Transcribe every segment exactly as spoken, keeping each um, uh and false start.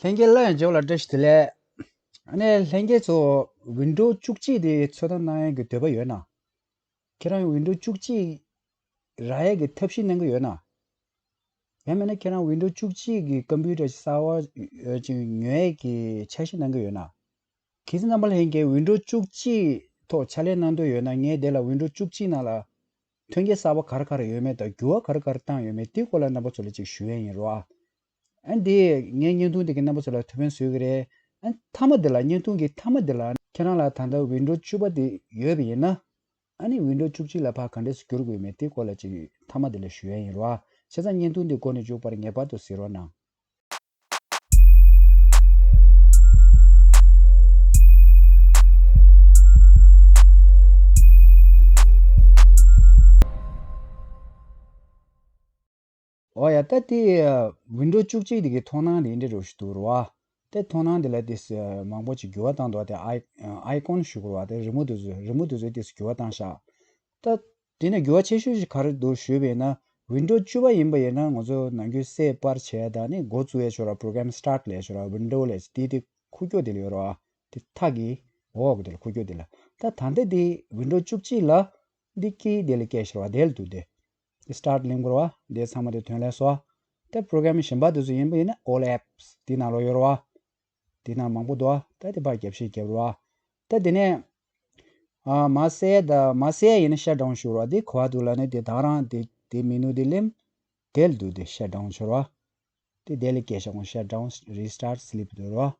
ལྷན་རྒྱས་སླར་ཡང་མཇལ་བ་ལ་བཀྲ་ཤིས་བདེ་ལེགས། ཨ་ནི་ལྷན་རྒྱས་ཚོ་Windows བཅུ་གཅིག་དེ་ཚོད་ལྟ་གནང་ཡས་ཀྱི་འདོད་པ་ཡོད་ན། ཁྱེད་རང་Windows བཅུ་གཅིག་རག་ཡས་ཀྱི་ཐབས་ཤེས་གནང་གི་ཡོད་ན། ཡང་མིན་ན་ཁྱེད་རང་Windows བཅུ་གཅིག་གི་ཀམ་པུ་ཊར་གསར་པ་ཅིག་ཉོ་ཡས་ཀྱི་འཆར་གཞི་གནང་གི་ཡོད་ན། གལ་སྲིད་རྣམ་པ་ལྷན་རྒྱས་Windows བཅུ་གཅིག་ཐོག་ཕྱག་ལས་གནང་འདོད་ཡོད་ན། ངས་དེ་ལ་Windows བཅུ་གཅིག་ནང་ལ་མཐུན་རྐྱེན་གསར་པ་ག་རེ་ག་རེ་ཡོད་མེད་དང་འགྱུར་བ་ག་རེ་ག་རེ་བཏང་ཡོད་མེད་དེའི་སྐོར་ལ་རྣམ་པ་ཚོ་ལ་ཅིག་ཞུ་ཡས་ཡིན་རོ། ཨ་ནི་དེ་ངའི་བརྙན་ཐུང་དེ་གི་རྣམ་པ་ཚོ་ལ་ཐུགས་ཕན་གསོས་ཀྱི་རེད། ཨ་ནི་མཐའ་མ་དེ་ལ་བརྙན་ཐུང་གི་མཐའ་མ་དེ་ལ་ཁྱེད་རང་ལ་ད་ལྟ་Windows བཅུ་པ་དེ་ཡོད་པ་ཡིན་ན། ཨ་ནི་Windows བཅུ་གཅིག་ལ་ཕར་ག་འདྲས་སེ་བསྒྱུར་དགོས་མེད་དེའི་སྐོར་ལ་ཅིག་མཐའ་མ་དེ་ལ་ཞུ་ཡས་ཡིན་རོ། བྱས་ཙང་བརྙན་ཐུང་འདི་འགོ་ནས་མཇུག་བར་ངེས་པར་དུ་གཟིགས་རོགས་གནང་། འོ་ཡ། ད་དེ་Windows བཅུ་གཅིག་དེ་གི་མཐོང་སྣང་དེ་འདྲ་རུ་ཞིག་འདུག་རོ། དེ་མཐོང་སྣང་དེ་ལ་དེ་མང་པོ་ཅིག་འགྱུར་བ་བཏང་འདུག་དེ་ཨའི་ཨའི་ཀོན་ཞུ་དགོས་རོ། དེ་རི་མོ་དེ་ཚོ་རི་མོ་དེ་ཚོ་དེ་འགྱུར་བ་བཏང་ཤག་ད་དེ་ནས་འགྱུར་བ་ཆེ་ཤོས་ཤིག་ག་རེ་འདུག་ཞུས་པས་ན། Windows བཅུ་པ་ཡིན་པ་ཡིན་ན་ང་ཚོ་ནམ་རྒྱུན་སེ་པར་བྱས་དང་ནི་འགོ་བཙུགས་ཡས་ཆོག་ར། Program Start ལས་ཆོག་ར། Windows ལས་དེ་དེ་ཁུག་ཀྱོག་དེ་ལ་ཡོད་ར་བ། དེ་མཐའ་གི་འོག་དེ་ལ་ཁུག་ཀྱོག་དེ་ལ། ད་ད་ལྟ་དེ་Windows བཅུ་གཅིག་ལ་འདི་ཀི་དེ་ལ་སྐད་ཆ་ར་བ་དེ་ལ་འདུག་དེ། དེ་Start གླེང་དགོས་ར་བ། དེ་ཚང་མ་དེ་ཐོན་ལས་སོ། དེ་Program གཞན་པ་དེ་ཚོ་ཡིན་པ་ཡིན་ན་All Apps དེ་ནང་ལོགས་ཡོད་ར་བ། དེ་ནང་མང་པོ་འདུག་ཨ། ད་དེ་ཕར་རྒྱབ་བཤིག་རྒྱབ་རོགས་ཨ། ད་དེ་ནས་ཨ་མ་གསལ་ད་མ་གསལ་ཡིན་ན་ཤ་ཌའུན་ཞུ་རོགས་ཨ། དེ་ག་པར་འདུག་ལབ་ན་དེ་ད་རང་དེ་དེ་མེ་ནུ་དེ་ལེམ། དེ་ལ་འདུག་དེ་ཤ་ཌའུན་ཞུ་རོགས་ཨ། དེ་དེ་ལ་སྐད་ཆ་ཁོང་ཤ་ཌའུན་རི་སི་ཊར་སི་ལིབ་འདུག་རོགས་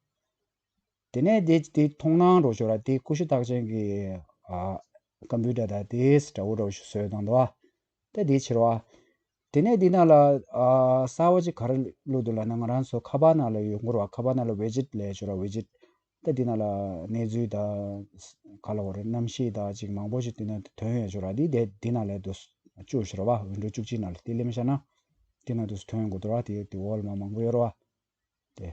ཨ། དེ་ནས་དེ་དེ་མཐོང་སྣང་རོགས་ཞུ་རོགས་ཨ། དེ་ཀུ་ཤུ་རྟགས་ཅན་གྱི་ཨ་ཀམ་པུ་ཊར་དང་དེ་འདྲ་བོ་རོགས་ཞུ་བཟོས་བཏང་འདུག་ཨ། ད་དེ་ཕྱིར་བ། དེ་ནས་འདི་ནང་ལ་ཨ་གསར་པ་ཅིག་ག་རེ་བླུགས་འདུག་ལབ་ན། ང་རང་ཚོ་ཁ་པར་ནང་ལ་ཡོང་གི་རེད་བ། ཁ་པར་ནང་ལ་ཝི་ཇེཊ་ལབ་ཡས་ཅིག་ཡོད་རེད་བ། ཝི་ཇེཊ། ད་འདི་ནང་ལ་གནས་ཚུལ་དང་ག་ལབ་དགོས་རེད། གནམ་གཤིས་དང་ཅིག་མང་པོ་ཞིག་འདི་ནང་ཐོན་ཡས་ཅིག་ཡོད་རེད་བ། འདི་དེ་འདི་ནང་ལ་འདུག་བཅུག་ཤག་རེད་བ། Windows བཅུ་གཅིག་ནང་ལ་འདི་ལེམ་བཞག་ན་འདི་ནང་འདུག་ཐོན་ཡོང་གི་འདུག་རེད་བ། དེ་དེ་འོག་ལ་མ་མང་པོ་ཡོད་རེད་བ། དེ།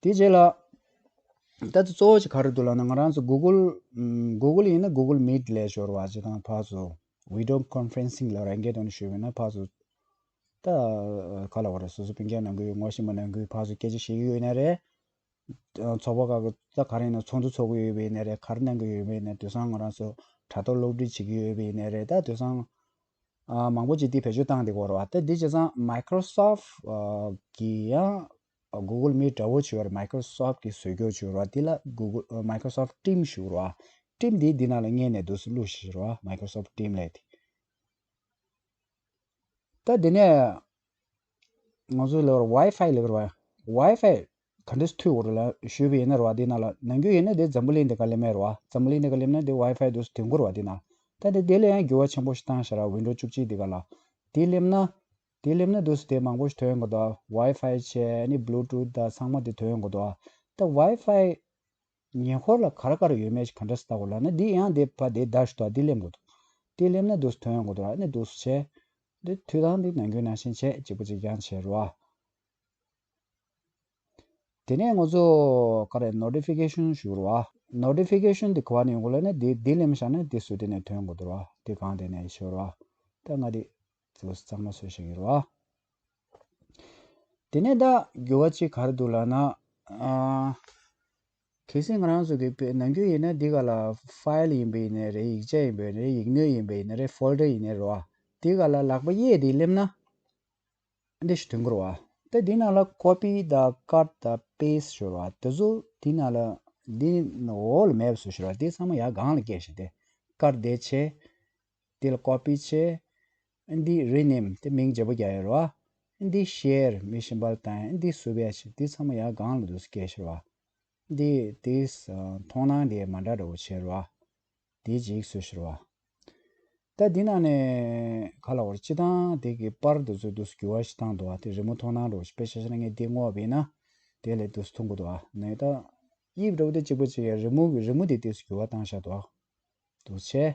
དེ་རྗེས་ལ། ད་ལྟ་གཙོ་བོ་ཅིག་ག་རེ་འདུག་ལབ་ན། ང་རང་ཚོ་Google ཨམ་Google ཡིན་ན་Google Meet ལབ་ཡས་ཅིག་ཡོད་རེད་བ། སྤྱིར་བཏང་ཕར་ཚུར་video conferencing ལབ་རེད། ཨིན་སྐད་ཐོག་ནས་ཞུས་པ་ཡིན་ན་ཕར་ཚུར། ད་ག་ལབ་དགོས་རེད། སོ་སོ་སྤུན་ཀྱག་ནང་ཁུལ་ངོ་ཤེས་པ་ནང་ཁུལ་ཕར་ཚུར་སྐད་ཆ་བཤད་ཀྱི་ཡོད་ན་རེད། ཚོགས་པ་ཁག་གི་ད་ག་རེ་ཡིན་ན་ཚོགས་འདུ་ཚོགས་ཀྱི་ཡོད་པ་ཡིན་ན་རེད། ག་རེ་གནང་གི་ཡོད་པ་ཡིན་ན། དེང་སང་ང་རང་ཚོ་དྲ་ཐོག་སློབ་ཁྲིད་བྱེད་ཀྱི་ཡོད་པ་ཡིན་ན་རེད། ད་དེང་སང་ཨ་མང་པོ་ཅིག་དེ་བེད་སྤྱོད་བཏང་བསྡད་ཀྱི་ཡོད་རེད་བ། ད་འདི་བྱས་ཙང་Microsoft ཨ་གི་ཡང་Google Meet འདྲ་བོ་ཅིག་ཡོད་རེད། Microsoft གི་བཟོ་བཀོད་ཅིག་ཡོད་རེད་བ། དེ་ལ་Google ཨ་Microsoft Team ཞུ་རེད་བ། Team དེ་འདི་ནང་ལ་སྔོན་ནས་འདུག་སེ་བླུགས་ཤག་རེད་བ། Microsoft Team ལབ་དེ། ད་དེ་ནས་ང་ཚོ་ལ་Wi-Fi ལབ་རེད་བ། Wi-Fi ག་འདྲས་མཐུད་དགོས་རེད་ལབ་ཞུས་པ་ཡིན་ན་རེད་བ། འདི་ནང་ལ་ནམ་རྒྱུན་ཡིན་ན་དེ་འཛམ་བུ་གླིང་འདི་ག་ལེམ་ཡས་རེད་བ། འཛམ་བུ་གླིང་འདི་ག་ལེམ་ན་དེ་Wi-Fi འདུག་སེ་ཐོན་གྱི་རེད་བ། འདི་ནང་ད་དེ་དེ་ལ་ཡང་འགྱུར་བ་ཆེན་པོ་ཞིག་བཏང་ཤག་རེད་བ། Windows བཅུ་གཅིག་འདི་ག་ལ། དེ་ལེམ་ན། དེ་ལེམ་ན་འདུག་སེ་དེ་མང་པོ་ཞིག་ཐོན་གྱི་འདུག་བ། Wi-Fi བྱས་ནི་Bluetooth དང་ཚང་མ་དེ་ཐོན་གྱི་འདུག་བ། ད་Wi-Fi ཉེ་འཁོར་ལ་ག་རེ་ག་རེ་ཡོད་མེད་ཅིག་ག་འདྲས་སེ་ལྟ་དགོས་ལབ་ན། འདི་ཡང་དེ་ཕར་དེ་བརྡར་ཞིག་འདུག་བ། འདི་ལེམ་དགོས་འདུག་དེ་ལེམ་ན་འདུག་སེ་ཐོན་ཡོང་གི་འདུག་ར། ཨ་ནི་འདུག་སེ་བྱས། འདི་འཐུས་དང་འདི་ནམ་རྒྱུན་ནང་བཞིན་བྱས་གཅིག་པ་གཅིག་རྐྱང་བྱས་རེད་བ། དེ་ནས་ང་ཚོ་ག་རེ་notification ཞུ་རེད་བ། Notification དེ་ག་བ་ནས་ཡོང་གི་ལབ་ན། འདི་འདི་ལེམ་བཞག་ན་འདི་ཟུར་དེ་ནས་ཐོན་གྱི་འདུག་ར། འདི་གང་དེ་ནས་ཤོར་བ། ད་ང་འདི་ཚོ་གཙང་མ་བཟོས་བཞག་གི་རེད་བ། དེ་ནས་ད་འགྱུར་བ་གཅིག་ག་རེ་འདུག་ལབ་ན། ཨ། གལ་སྲིད་ང་རང་ཚོ་གི་དཔེ་ནམ་རྒྱུན་ཡིན་ན་འདི་ག་ལ་file ཡིན་པ་ཡིན་ནའི་རེད། ཡིག་ཆ་ཡིན་པ་ཡིན་ནའི་རེད། ཡིག་སྣོད་ཡིན་པ་ཡིན་ནའི་རེད། Folder ཡིན་ནའི་རེད་བ། འདི་ག་ལ་ལག་པ་གཡས་དེ་ལེམ་ན། འདི་ཞིག་ཐོན་གྱི་རེད་བ། ད་འདི་ནང་ལ་copy དང་cut དང་paste ཞུ་རེད་བ། དེ་ཚོ་འདི་ནང་ལ་འདི་འོག་ལ་མེད་པ་བཟོས་ཞུ་རེད་བ། འདི་ཚང་མ་ཡར་སྒང་ལ་སྐྱེལ་བྱས་ཏེ། Cut དེ་བྱས། འདི་ལ་copy བྱས། འདི་rename དེ་མིང་བརྗེ་པོ་རྒྱག་ཡ་རེད་བ། འདི་share མི་གཞན་པ་ལ་བཏང་ཡ། འདི་བཟོ་བྱས། འདི་ཚང་མ་ཡར་སྒང་ལ་འདུག་སེ་སྐྱེལ་ཞུ་རེད་བ། འདི་དེ་མཐོང་སྣང་དེ་མ་འདྲ་འདྲ་བོ་བྱས་རེད་བ། དེ་གཅིག་བཟོས་ཤག་རེད་བ། ད་འདི་ནང་ནས་ག་ལབ་དགོས་རེད། སྤྱིར་བཏང་དེ་གི་པར་དེ་ཚོ་འདུག་སེ་འགྱུར་བ་ཞིག་བཏང་འདུག་བ། དེ་རི་མོ་མཐོང་སྣང་འདྲ་བོ་ཞིག་དཔེ་ཆ་བཞག་ན་ངས་འདི་བསྔོགས་པ་ཡིན་ན་དེ་ལས་འདུག་སེ་མཐོང་གི་འདུག་བ། ནས་ད་དབྱིབས་འདྲ་བོ་དེ་གཅིག་པ་གཅིག་ཡ། རི་མོ་གི་རི་མོ་དེ་འདུག་སེ་འགྱུར་བ་བཏང་བཞག་འདུག་བ། འདུག་བྱས།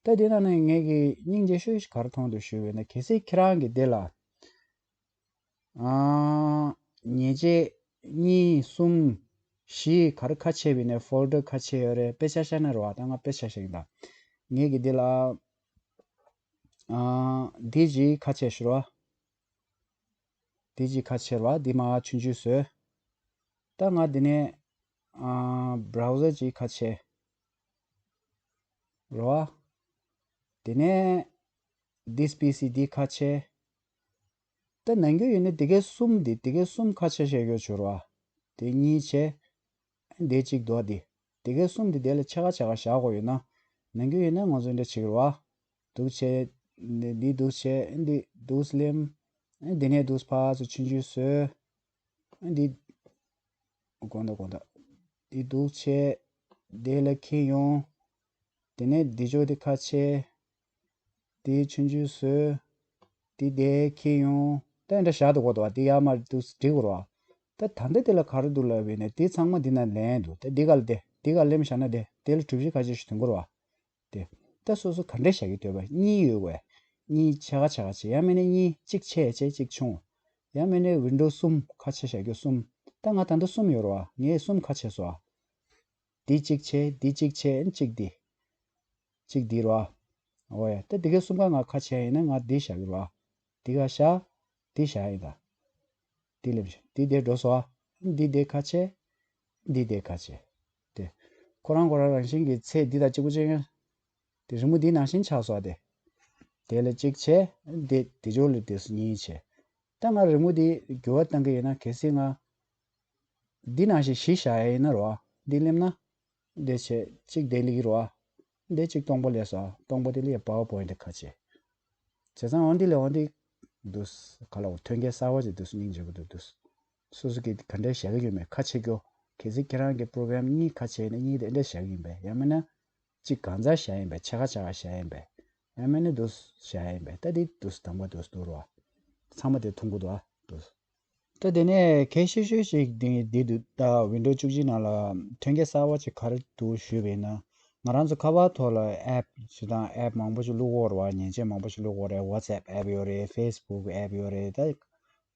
ད་དེ་ནང་ནས་ངས་ཀྱི་སྙིང་རྗེ་ཤོས་ཤིག་ག་རེ་མཐོང་འདུག་ཞུས་པ་ཡིན་ན། གལ་སྲིད་ཁྱེད་རང་གིས་དེ་ལ། ཨ། ཉེས་ཆད་གཉིས་གསུམ་བཞི་ག་རེ་ཁ་ཕྱེ་བ་ཡིན་ན། Folder ཁ་ཕྱེ་ཡོད་རེད། དཔེ་ཆ་བཞག་ན་རེད་བ། ད་ང་དཔེ་ཆ་བཞག་གི་ཡིན་ད། ངས་ཀྱི་འདི་ལ། ཨ། འདི་གཅིག་ཁ་ཕྱེ་ཤག་རེད་བ། འདི་གཅིག་ཁ་ཕྱེ་ར་བ། འདི་མར་ཆུང་ཆུང་བཟོས། ད་ང་འདི་ནས་ཨ་བྷ་རའུ་ཟར་གཅིག་ཁ་ཕྱེ་ར་བ། དེ་ནས་འདི་པི་སི་འདི་ཁ་ཕྱེ། ད་ནང་རྒྱུ་ཡིན་ན་འདི་གའི་གསུམ་འདི་འདི་གའི་གསུམ་ཁ་ཕྱེ་བྱས་ཡོད་ཆོག་ར་བ། དེ་གཉིས་བྱས། འདི་གཅིག་འདུག་འདི། འདི་གའི་གསུམ་འདི་དེ་ལ་ཕྱེད་ཀ་ཕྱེད་ཀ་བཞག་དགོས་ཡོད་ན། ནང་རྒྱུ་ཡིན་ན་ང་ཚོ་འདྲ་བྱེད་ཀྱི་ར་བ། འདུག་བྱས། འདི་འདི་འདུག་བྱས། འདི་འདུག་ལེམ། འདི་ནས་འདུག་ཕར་ཚུར་ཆུང་ཆུང་བཟོས། འདི། དགོངས་དག་དགོངས་དག་འདི་འདུག་བྱས། དེ་ལ་འཁྱེར་ཡོང་། དེ་ནས་འདི་ཕྱོགས་དེ་ཁ་ཕྱེ། དེ་ཆུང་ཆུང་བཟོས། དེ་དེ་འཁྱེར་ཡོང་། ད་འདྲ་བཞག་འདུག་གོ། དེ་ཡར་མར་འདུག་སྒྲིག་དགོས་ར་བ། ད་ད་ལྟ་དེ་ལ་ག་རེ་འདུག་ལབ་པ་ཡིན་ན། དེ་ཚང་མ་འདི་ན་ལེན་འདུག་ད་འདི་ག་ལ་དེ་འདི་ག་ལེམ་བཞག་ན་དེ་དེ་ལ་གྲུ་བཞི་ཁ་ཕྱེ་ཞིག་ཐོན་གོ་ར་བ། དེ། ད་སོ་སོ་ག་འདྲས་བཞག་གི་འདོད་པ། གཉིས་ཡོད་དགོས། གཉིས་ཕྱེད་ཀ་ཕྱེད་ཀ་བྱེད། ཡང་མིན་ན་གཉིས་གཅིག་ཆེ་བྱས་གཅིག་ཆུང་། ཡང་མིན་ན་ཝིན་ཌོ་གསུམ་ཁ་ཕྱེ་བཞག་རྒྱུ་གསུམ། ད་ང་ད་ལྟ་གསུམ་ཡོད་ར་བ། ངས་གསུམ་ཁ་ཕྱེ་སོང་ཨ། འདི་གཅིག་བྱས། འདི་གཅིག་བྱས། ཨན་གཅིག་འདི། གཅིག་འདི་ར་བ། འོ་ཡ། ད་འདི་གའི་གསུམ་ཀ་ང་ཁ་ཕྱེ་ཡིན་ན་ང་འདི་བཞག་གི་ར་བ། འདི་ག་བཞག་འདི་བཞག་ཡིན་ད། འདི་ལེམ་ཤིག་འདི་དེ་འགྲོ་སོང་ཨ། འདི་དེ་ཁ་ཕྱེ། འདི་དེ་ཁ་ཕྱེ། དེ། ཁོ་རང་ཁོ་རང་རང་བཞིན་གྱི་ཚད་འདི་དང་གཅིག་པ་གཅིག་རྐྱང་། དེ་རི་མོ་འདི་ནང་བཞིན་ཆགས་སོང་ཨ། དེ། དེ་ལ་གཅིག་བྱས། འདི་དེ་ཕྱོགས་ལ་དེ་གཉིས་བྱས། ད་ང་རི་མོ་འདི་འགྱུར་བ་གཏང་གི་ཡིན་ན། གལ་སྲིད་ང་འདི་ནང་བཞིན་བཞི་བཞག་ཡ་ཡིན་ན་ར་བ། འདི་ལེམ་ན། འདི་བྱས་གཅིག་དེ་ལེགས་ར་བ། འདི་གཅིག་སྟོང་པ་ལས་སོ། སྟོང་པ་དེ་ལ་ཡ་པ་ཝར་པོ་ཡིན་ཊི་ཁ་ཕྱེ། བྱས་ཙང་འོ་འདི་ལས་འོ་འདི་འདུག་ག་ལ་འོ་ཐོན་སྐྱེད་གསར་བ་ཅིག་འདུག་སྙིང་རྗེ་པོ་འདུག་འདུག་སོ་སོ་གིས་ག་འདྲས་བཞག་གི་ཡོད་མེད་ཁ་ཕྱེ་རྒྱུ། གལ་སྲིད་ཁྱེད་རང་གི་པོ་རོ་གྷ་རམ་གཉིས་ཁ་ཕྱེ་ན་གཉིས་དེ་འདྲས་བཞག་གི་ཡིན་པས། ཡང་མིན་ན་གཅིག་གང་ཚར་བཞག་ཡིན་པས། ཕྱེད་ཀ་ཕྱེད་ཀ་བཞག་ཡིན་པས། ཡང་མིན་ན་འདུག་བཞག་ཡིན་པས། ད་འདི་འདུག་དང་པོ་འདུག་འདུག་ར་བ། ཚང་མ་དེ་མཐོང་གི་འདུག་ཨ། འདུག་ད་དེ་ནས་གལ་ཆེ་ཤོས་ཤིག་འདི་འདི་འདུག་ད་ཝིན་ཌོ་བཅུ་གཅིག་ནང་ལ་ཐོན་སྐྱེད་གསར་བ་ཅིག་ག་རེ་འདུག་ཞུས་པ་ཡིན་ན། ང་རང་ཚོ་ཁ་པར་ཐོག་ལ་ཨེབ་ཞིག་དང་ཨེབ་མང་པོ་ཞིག་བླུག་གི་ཡོད་རེད་བ། མཉེན་ཆས་མང་པོ་ཞིག་བླུག་གི་ཡོད་རེད། ཝ་ཊི་སེབ་ཨེབ་ཡོད་རེད། ཕེ་སི་བུག་ཨེབ་ཡོད་རེད། ད་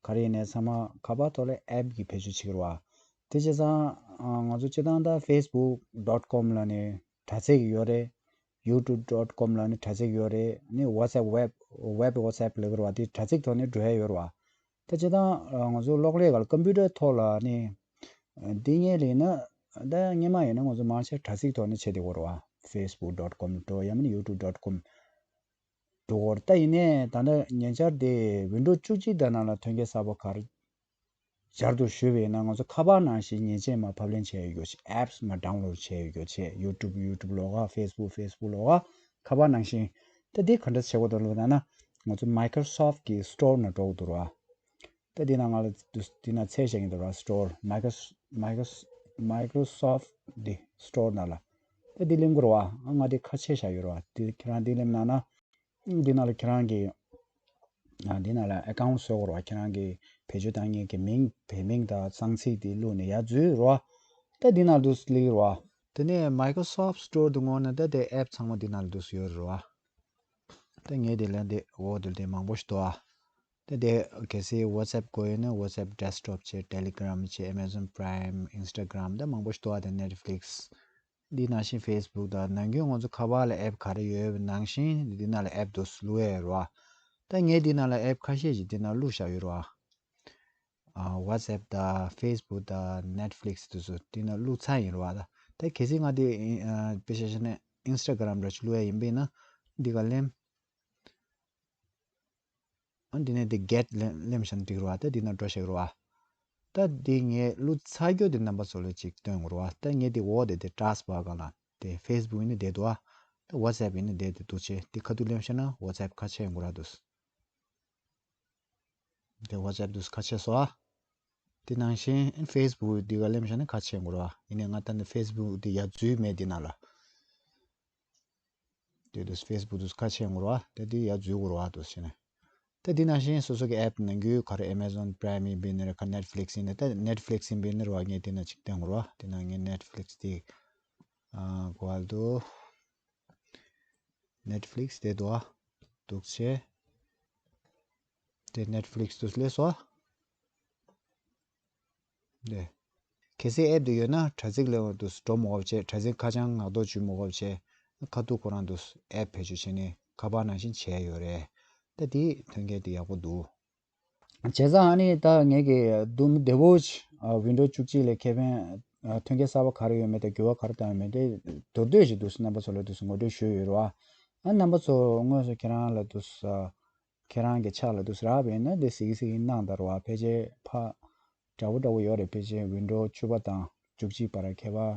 ག་རེ་ཡིན་ནའི་ཚང་མ་ཁ་པར་ཐོག་ལ་ཨེབ་ཀྱི་བེད་སྤྱོད་བྱེད་ཀྱི་ཡོད་རེད་བ། དེ་བྱས་ཙང་ང་ཚོ་སྤྱིར་བཏང་ད་ཕེ་སི་བུག་ཌོཊ་ཀོམ་ལ་ནི་དྲ་ཚིགས་ཡོད་རེད། ཡུ་ཊུབ་ཌོཊ་ཀོམ་ལ་ནི་དྲ་ཚིགས་ཡོད་རེད། ནི་ཝ་ཊི་སེབ་ཝེབ་ཝེབ་ཝ་ཊི་སེབ་ལབ་ཀྱི་ཡོད་རེད་བ། དེ་དྲ་ཚིགས་ཐོག་ནས་འགྲོ་ཡ་ཡོད་རེད་བ། ད་སྤྱིར་བཏང་ང་ཚོ་གློག་ཀླད་སྒང་ལ་ཀམ་པུ་ཊར་ཐོག་ལ་ནི་འདི་ངེས་ལེན་ན། ད་སྔོན་མ་ཡིན་ན་ང་ཚོ་མང་ཆེ་དྲ་ཚིགས་ཐོག་ནས་བྱེད་བསྡད་ཡོད་རེད་བ། ཕེ་སི་བུག་ཌོཊ་ཀོམ་འགྲོ། ཡང་མིན་ན་ཡུ་ཊུབ་ཌོཊ་ཀོམ་འགྲོ་གི་ཡོད་རེད། ད་ཡིན་ནའི་ད་ལྟ་ཉེ་ཆར་དེ་ཝིན་ཌོ་བཅུ་གཅིག་དེ་ནང་ལ་ཐོན་སྐྱེད་གསར་པ་ག་རེ་སྦྱར་འདུག་ཞུས་པ་ཡིན་ན། ང་ཚོ་ཁ་པར་ནང་བཞིན་མཉེན་ཆས་མར་ཕབ་ལེན་བྱས་ཡོད་ཀྱི་ཡོད་ཅེས། ཨེབ་སི་མར་ཌའུན་ལོཌ་བྱས་ཡོད་ཀྱི་ཡོད་ཅེས། ཡུ་ཊུབ་ཡུ་ཊུབ་ལོགས་ཀ། ཕེ་སི་བུག་ཕེ་སི་བུག་ལོགས་ཀ། ཁ་པར་ནང་བཞིན། ད་འདི་ག་འདྲ་བྱེད་དགོས་འདུག་ལབ་ན། ང་ཚོ་མའི་ཀྲོ་སོབ་ཀྱི་སི་ཊོར་ནང་འགྲོ་དགོས་འདུག་ར། ད་འདི་ནང་ང་ལ་འདི་ནང་འཚོལ་བྱེད་ཀྱི་འདུག་ར། སི་ཊོར། མའི་ཀྲོ་མའི་ཀྲོ་མའི་ཀྲོ་སོབ་འདི་སི་ཊོར་ནང་ལ། ད་འདི་ལེན་དགོས་རེད་བ། ང་འདི་ཁ་ཕྱེ་བཞག་ཡོད་རེད་བ། འདི་ཁྱེད་རང་འདི་ལེན་གནང་ན། འདི་ནང་ལ་ཁྱེད་རང་གི། ཨ། འདི་ནང་ལ་ཨེ་ཀའུན་ཊི་བཟོ་དགོས་རེད་བ། ཁྱེད་རང་གི་བེད་སྤྱོད་བཏང་མཁན་གྱི་མིང་། བོད་མིང་དང་གསང་ཚིག་འདི་བླུགས་ནས་ཡར་འཛུལ་རེད་བ། ད་འདི་ནང་འདུག་སེ་སླེབས་རེད་བ། དེ་ནས་མའི་ཀྲོ་སོབ་སི་ཊོར་དུ་བསྔོགས་ན་ད་དེ་ཨེབ་ཚང་མ་འདི་ནང་ལ་འདུག་སེ་ཡོད་རེད་བ། ད་ངས་དེ་ལ་འདི་འོག་དེ་ལ་དེ་མང་པོ་ཞིག་འདུག་ཨ། ད་དེ་གལ་སྲིད་ཝ་ཊི་སེབ་དགོས་ཡོད་ན་ཝ་ཊི་སེབ་ཌེ་སི་ཊོབ་བྱས། ཊེ་ལི་གྷི་རམ་བྱས། ཨེ་མ་ཛོན་པ་རའི་མི། ཨིན་སི་ཊ་གྷི་རམ། ད་མང་པོ་ཞིག་འདུག་ཨ། ད་ནེཊ་ཕི་ལིག་སི། འདི་ནང་བཞིན་ཕེ་སི་བུག་དང་། ནམ་རྒྱུན་ང་ཚོ་ཁ་པར་ལ་ཨེབ་ག་རེ་ཡོད་པ་ནང་བཞིན་འདི་ནང་ལ་ཨེབ་འདུག་སེ་བླུག་ཡས་རེད་བ། ད་ངས་འདི་ནང་ལ་ཨེབ་ཁ་ཤས་ཤིག་འདི་ནང་བླུགས་བཞག་ཡོད་རེད་བ། ཨ། ཝ་ཊི་སེབ་དང་ཕེ་སི་བུག་དང་ནེཊ་ཕི་ལིག་སི་དེ་ཚོ་འདི་ནང་བླུགས་ཚར་ཡིན་རེད་བ། ད་ད་གལ་སྲིད་ང་འདི་ཨ་དཔེ་ཆ་བཞག་ན་ཨིན་སི་ཊ་གྷི་རམ་འདྲ་ཅིག་བླུག་ཡས་ཡིན་པ་ཡིན་ན། འདི་ག་ལེམ། ཨ། འདི་ནས་འདི་གེཊ་ལེམ་ལེམ་བཞག་ན་འགྲིག་རེད་བ། ད་འདི་ནང་འགྲོ་བཞག་རེད་བ། ད་འདི་ངས་བླུགས་ཚར་རྒྱུ་དེ་རྣམ་པ་ཚོ་ལ་ཅིག་སྟོན་དགོས་རེད་བ། ད་ངས་འདི་འོག་དེ་དེ་ཊེསྐ་བྷར་སྒང་ལ་དེ་ཕེ་སི་བུག་ཡིན་ན་བསྡད་འདུག་ཨ། ད་ཝ་ཊི་སེབ་ཡིན་ན་བསྡད་དེ་འདུག་བྱས། འདི་ཁ་ཐུག་ལེམ་བཞག་ན་ཝ་ཊི་སེབ་ཁ་ཕྱེ་ཡོང་གི་རེད་འདུག་དེ་ཝ་ཊི་སེབ་འདུག་ཁ་ཕྱེ་སོང་ཨ། དེ་ནང་བཞིན་ཕེ་སི་བུག་འདི་ག་ལེམ་བཞག་ན་ཁ་ཕྱེ་ཡོང་གི་རེད་བ། ཡིན་ནའི་ང་ད་ནི་ཕེ་སི་བུག་འདི་ཡར་འཛུལ་མེད་འདི་ནང་ལ། དེ་དུས་ཕེ་སི་བུག་དུ་ཁ་ཕྱེ་ཡོང་གི་རེད་བ། དེ་དུས་ཡར་འཛུལ་དགོས་རེད་བ། དུས་ཕྱིན་ནས། ད་འདི་ནང་བཞིན་སོ་སོ་གི་ཨེབ་ནང་རྒྱུ་ག་རེ། ཨེ་མ་ཛོན་པ་རའི་མི་ཡིན་པ་ཡིན་ནའི་རེད། ག་ནེཊ་ཕི་ལིག་སི་ཡིན་ནའི། ད་ནེཊ་ཕི་ལིག་སི་ཡིན་པ་ཡིན་ནའི་རེད་བ། ངས་འདི་ནང་ཅིག་བསྟན་དགོས་རེད་བ། འདི་ནང་ངས་ནེཊ་ཕི་ལིག་སི་དེ། ཨ། ག་རེ་འདུག་ནེཊ་ཕི་ལིག་སི་དེ་འདུག་བ། འདུག་བྱས། དེ་ནེཊ་ཕི་ལིག་སི་དུ་སླེབས་སོང་བ། དེ། གལ་སྲིད་ཨེབ་དེ་ཡོད་ན་དྲ་ཚིགས་ལ་དུ་འགྲོ་མི་དགོས་པ་བྱས། དྲ་ཚིགས་ཁ་བྱང་ངག་ཐོག་འཇུག་མི་དགོས་པ་བྱས། ཁ་ཐུག་ཁོ་རང་དུ་ཨེབ་བེད་སྤྱོད་བྱས་ནས་ཁ་པར་ནང་བཞིན་བྱས་ཡོད་རེད། ད་དེ་ཐོན་སྐྱེད་དེ་ཡག་པོ་འདུག་བྱས་ཙང་ཨ་ནི་ད་ངས་ཀྱི་དུམ་བདེ་བོ་ཅིག་ཨ་ཝིན་ཌོ་བཅུ་གཅིག་ལ་ཁེ་ཕན་ཨ་མཐུན་རྐྱེན་གསར་པ་ག་རེ་ཡོད་མེད་དང་འགྱུར་བ་ག་རེ་བཏང་ཡོད་མེད་དེ་མདོར་བསྡུས་ཤིག་འདུག་སེ་རྣམ་པ་ཚོ་ལ་འདུག་སེ་ངོ་སྤྲོད་ཞུས་ཡོད་རེད་བ། ཨ་རྣམ་པ་ཚོ་དངོས་སུ་ཁྱེད་རང་ལ་འདུག་སེ་ཁྱེད་རང་གི་ཕྱག་ལ་འདུག་སེ་རག་པ་ཡིན་ན་དེ་གཟིགས་གཟིགས་གནང་དང་རེད་བ། ཕལ་ཆེར་ཕ་འདྲ་བོ་འདྲ་བོ་ཡོད་རེད། ཕལ་ཆེར་ཝིན་ཌོ་བཅུ་པ་དང་བཅུ་གཅིག་བར་ཁྱད་པར་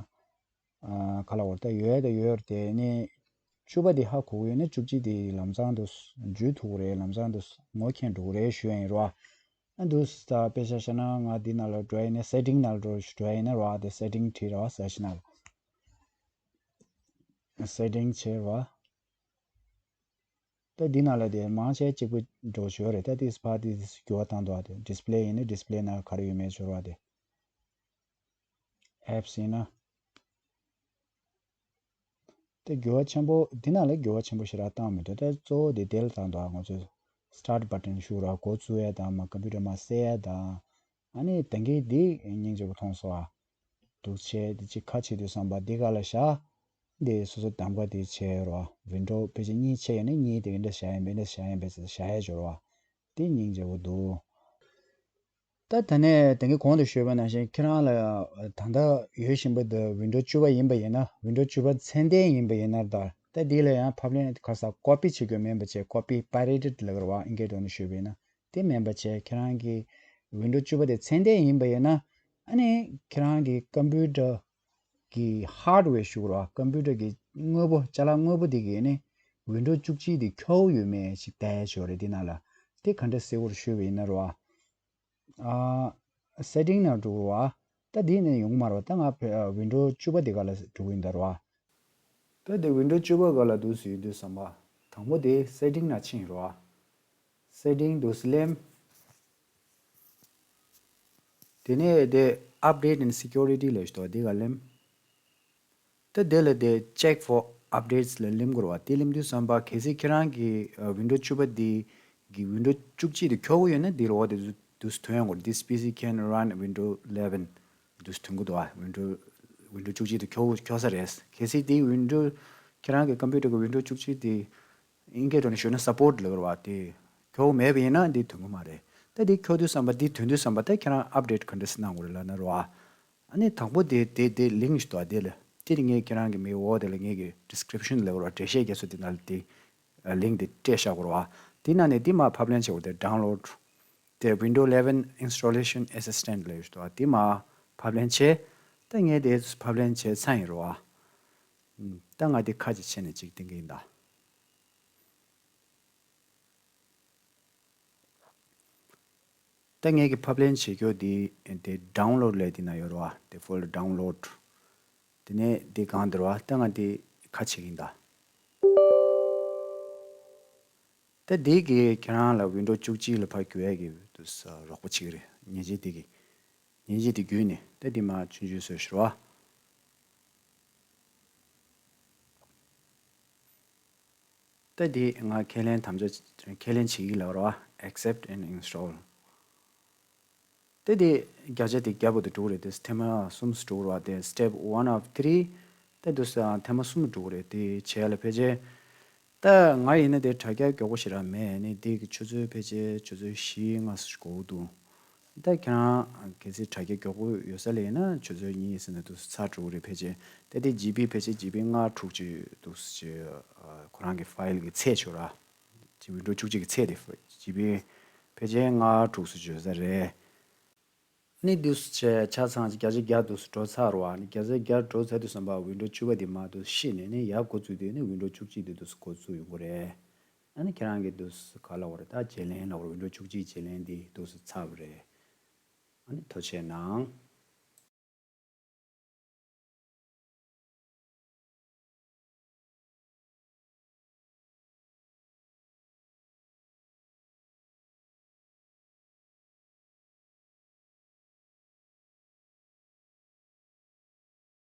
ཨ་ག་ལ་བར་ད་ཡོད་ད་ཡོད་རེད། དེ་ནས་བཅུ་པ་དེ་ཧ་གོ་གི་ཡོད་ན་བཅུ་གཅིག་དེ་ལམ་སང་དུ་འཇུ་ཐུབ་ཀྱི་རེད། ལམ་སང་དུ་ངོ་མཁྱེན་འགྲོ་གི་རེད་ཞུ་ཡ་ཡིན་རོ། ཨ་འདུག་སེ་ད་དཔེ་ཆ་བཞག་ན་ང་འདི་ནང་ལ་འགྲོ་ཡ་ཡིན་ན་སེ་ཊིང་ནང་ལ་འགྲོ་འགྲོ་ཡ་ཡིན་ན་རོ། ཨ་དེ་སེ་ཊིང་བྲིས་རོ། ཨ་སེར་ཆ་ནང་ལ་སེ་ཊིང་བྱས་རོ། ཨ་ད་འདི་ནང་ལ་དེ་མང་ཆེ་གཅིག་པུ་འགྲོ་ཞོར་རེད། ད་དེ་ཕར་དེ་འགྱུར་བ་བཏང་འདུག་ཨ་དེ་ཌིས་པི་ལེ་ཡིན་ན་ཌིས་པི་ལེ་ནང་ག་རེ་ཡོད་མེད་ཞོར་བ་དེ། ཨེབ་སི་ཡིན་ན། དེ་འགྱུར་བ་ཆེན་པོ་འདི་ནང་ལ་འགྱུར་བ་ཆེན་པོ་ཞེ་དྲག་བཏང་མི་འདུག་ད་གཙོ་བོ་དེ་དེ་ལ་བཏང་འདུག་ང་ཚོས་སི་ཊཱར་ཊི་བྷ་ཊན་ཞུ་ར་འགོ་བཙུགས་ཡས་དང་མ་ཀམ་པུ་ཊར་མ་གསལ་ཡས་དང་། ཨ་ནི་དེང་གི་འདི་སྙིང་རྗེ་པོ་མཐོང་སོང་ཨ། འདུག་བྱས་འདི་ཅིག་ཁ་ཕྱེ་དུས་བསམ་པ་འདི་ག་ལ་བཞག་འདི་སོ་སོ་གདམ་ག་འདི་བྱས་རོ། ཝིན་ཌོ་ཕལ་ཆེར་གཉིས་ཕྱེ་ཡོད་ན་གཉིས་དེ་འདྲ་བཞག་ཡིན་པས་འདྲ་བཞག་ཡིན་པས་བཞག་ཡས་འབྱོར་བ། དེ་སྙིང་རྗེ་པོ་འདུག་ད་ད་ནས་དེང་གི་གོང་དུ་ཞུས་པ་ནང་བཞིན་ཁྱེད་རང་ལ་ད་ལྟ་ཡོད་བཞིན་པ་འདི་ཝིན་ཌོ་བཅུ་པ་ཡིན་པ་ཡིན་ན། ཝིན་ཌོ་བཅུ་པ་ཚད་ལྡན་ཡིན་པ་ཡིན་ན། ད་ད་འདི་ལ་ཡང་ཕབ་ལེན་ག་ས་ཀོ་པི་བྱེད་དགོས་མིན་པ་བྱས། ཀོ་པི་པའི་རེ་ཊེཌ་ལབ་ཀྱི་རེད་བ། ཨིན་སྐད་ཐོག་ནས་ཞུས་པ་ཡིན་ན། དེ་མིན་པ་བྱས་ཁྱེད་རང་གི་ཝིན་ཌོ་བཅུ་པ་དེ་ཚད་ལྡན་ཡིན་པ་ཡིན་ན། ཨ་ནི་ཁྱེད་རང་གི་ཀམ་པུ་ཊར་གི་ཧར་ཌི་ཝེར་ཞུ་དགོས་རེད་བ། ཀམ་པུ་ཊར་གི་དངོས་པོ་ཅ་ལག་དངོས་པོ་དེ་གི་ཨ་ནི་ཝིན་ཌོ་བཅུ་གཅིག་དེ་ཁྱོག་ཡོད་མེད་ཞིག་བལྟ་ཡ་ཞིག་ཡོད་རེད། དེ་ནང་ལ་དེ་ག་འདྲ་གསལ་པོར་ཞུས་པ་ཡིན་ན་རེད་བ། ཨ་སེ་ཊིང་ནང་འགྲོ་དགོས་རེད་བ། ད་དེ་ནས་ཡོང་གི་མ་རེད་བ། ད་ང་ཕ་ཝིན་ཌོ་བཅུ་པ་དེ་ག་ལ་འགྲོ་གི་ཡིན་ད་རེད་བ། ད་དེ་ཝིན་ཌོ་བཅུ་པ་ག་ལ་འདུག་སེ་ཡོད་དུས་བསམ་པ། དང་པོ་དེ་སེ་ཊིང་ནང་ཕྱིན་རོགས། སེ་ཊིང་འདུག་སེ་ལེམ། དེ་ནས་དེ་Update and Security ལབ་ཞིག་འདུག་དེ་ག་ལེམ། ད་དེ་ལ་དེ་Check for Updates ལ་ལེམ་དགོས་རེད་བ། དེ་ལེམ་དུས་བསམ་པ་གལ་སྲིད་ཁྱེད་རང་གི་ཝིན་ཌོ་བཅུ་པ་དེ་གི་ཝིན་ཌོ་བཅུ་གཅིག་དེ་ཁྱོག་གི་ཡོད་ན་དེ་ལ་འོ་དེ་འདུག་སེ་ཐོན་ཡོང་གི་རེད། This P C can run Windows eleven འདུག་སེ་ཐོན་གི་འདུག་བ། ཝིན་ཌོ་ཝིན་ཌོ་བཅུ་གཅིག་དེ་ཁྱོག་ཁྱོག་ས་རེད། གལ་སྲིད་དེ་ཝིན་ཌོ་ཁྱེད་རང་གི་ཀམ་པུ་ཊར་གི་ཝིན་ཌོ་བཅུ་གཅིག་དེ་ཨིན་སྐད་ཐོག་ནས་ཞུས་ན་སབ་པོརཊ་ལབ་རེད་བ། དེ་ཁྱོག་མེད་པ་ཡིན་ན་འདི་ཐོན་གི་མ་རེད། ད་འདི་ཁྱོག་དུས་བསམ་པ་འདི་ཐོན་དུས་བསམ་པ་ད་ཁྱེད་རང་ཨབ་ཌེཊ་ག་འདྲ་སེ་གནང་དགོས་རེད་ལབ་ན་རེད་བ། ཨ་ནི་དང་པོ་དེ་དེ་དེ་ལིང་ཞིག་འདུག་བ། དེ་ལ་དེ་ལ་ངས་ཁྱེད་རང་གི་མིང་འོག་དེ་ལ་ངས་ཀྱི་ཌི་སི་ཀི་རིབ་ཤན་ལབ་རོགས། འགྲེལ་བཤད་རྒྱག་ས་དེ་ནང་ལ་དེ་ལིང་དེ་སྤྲད་བཞག་དགོས་རེད་བ། དེ་ནང་ནས་དེ་མར་ཕབ་ལེན་བྱེད་དགོས། དེ་download དེ་Windows eleven Installation Assistant ལབ་ཞིག་འདུག་བ། དེ་མར་ཕབ་ལེན་བྱས། ད་ངས་དེ་ཕབ་ལེན་བྱས་ཚར་ཡིན་རེད་བ། ད་ང་དེ་ཁ་ཅིག་ཕྱེ་ནས་ཅིག་བསྟན་གི་ཡིན་ད། ད་ངས་ཀྱི་ཕབ་ལེན་བྱེད་རྒྱུ་དེ་དེ་download ལབ་དེ་ན་ཡོད་རེད་བ། དེ་ཕོལ་ཌར་download དེ་ནས་དེ་གང་དེ་རེད་བ། ད་ང་དེ་ཁ་ཕྱེ་གི་ཡིན་ད། ད་དེ་གི་ཁྱེད་རང་ལ་ཝིན་ཌོ་བཅུ་གཅིག་ལ་ཕར་བསྒྱུར་ཡས་ཀྱི་དུས་རོགས་པ་བྱེད་ཀྱི་རེད། མཉེན་ཆས་དེ་གི་མཉེན་ཆས་དེ་བརྒྱུད་ནས་ད་དེ་མར་ཆུང་ཆུང་བཟོས་ཤིག་རེད་བ། ད་དེ་ང་ཁས་ལེན་དམ་བཅའ་ཁས་ལེན་བྱེད་ཀྱི་ལབ་ར་བ། Accept and Install དེ་དེ་བརྒྱ་ཆ་དེ་བརྒྱ་པོ་དེ་འགྲོ་གི་རེད། དེ་ཐེངས་མ་གསུམ་འགྲོ་གི་རེད་བ། དེ་step one of three དེ་དུས་ཐེངས་མ་གསུམ་འགྲོ་གི་རེད། དེ་བྱས་ལ་ཕལ་ཆེར་ད་ང་ཡིན་ན་དེ་དྲ་རྒྱ་མགྱོགས་པོ་ཞེ་དྲག་མེད། ནི་དེ་གི་ཆུ་ཚོད་ཕལ་ཆེར་ཆུ་ཚོད་བཞི་ལྔ་ཞིག་འགོར་གི་འདུག་ད་ཁྱེད་རང་གལ་སྲིད་དྲ་རྒྱ་མགྱོགས་པོ་ཡོད་ས་ལ་ཡིན་ན་ཆུ་ཚོད་གཉིས་ཟིན་ན་འདུག་ཚར་འགྲོ་གི་རེད། ཕལ་ཆེར་ད་དེ་ཇི་བི་ཕལ་ཆེར་ཇི་བི་ལྔ་དྲུག་ཅིག་འདུག་ཅེས་ཁོ་རང་གི་ཕའིལ་གི་ཚད་ཆོག་ར། ཇི་བི་ཝིན་ཌོ་བཅུ་གཅིག་གི་ཚད་དེ་ཇི་བི་ཕལ་ཆེར་ལྔ་དྲུག་ཅིག་བརྗོད་ས་རེད། ནི་འདུག་སེ་བྱས་ཆ་ཚང་བརྒྱ་ཆ་བརྒྱ་འདུག་སེ་འགྲོ་ཚར་བ། ནི་བརྒྱ་ཆ་བརྒྱ་འགྲོ་ཚར་དུས་ཙམ་པ་ཝིན་ཌོ་བཅུ་པ་དེ་མར་འདུག་སེ་ཕྱིས་ནས་ནི་ཡར་འགོ་བཙུགས་དུས་ནི་ཝིན་ཌོ་བཅུ་གཅིག་དེ་འདུག་སེ་འགོ་བཙུགས་ཡོང་གི་རེད། ཨ་ནི་ཁྱེད་རང་གིས་འདུག་སེ་ག་ལབ་དགོས་རེད། ད་བརྗེ་ལེན་ལབ་དགོས་རེད། ཝིན་ཌོ་བཅུ་གཅིག་བརྗེ་ལེན་དེ་འདུག་སེ་ཚར་བ་རེད། ཨ་ནི་ཐུགས་རྗེ་གནང་།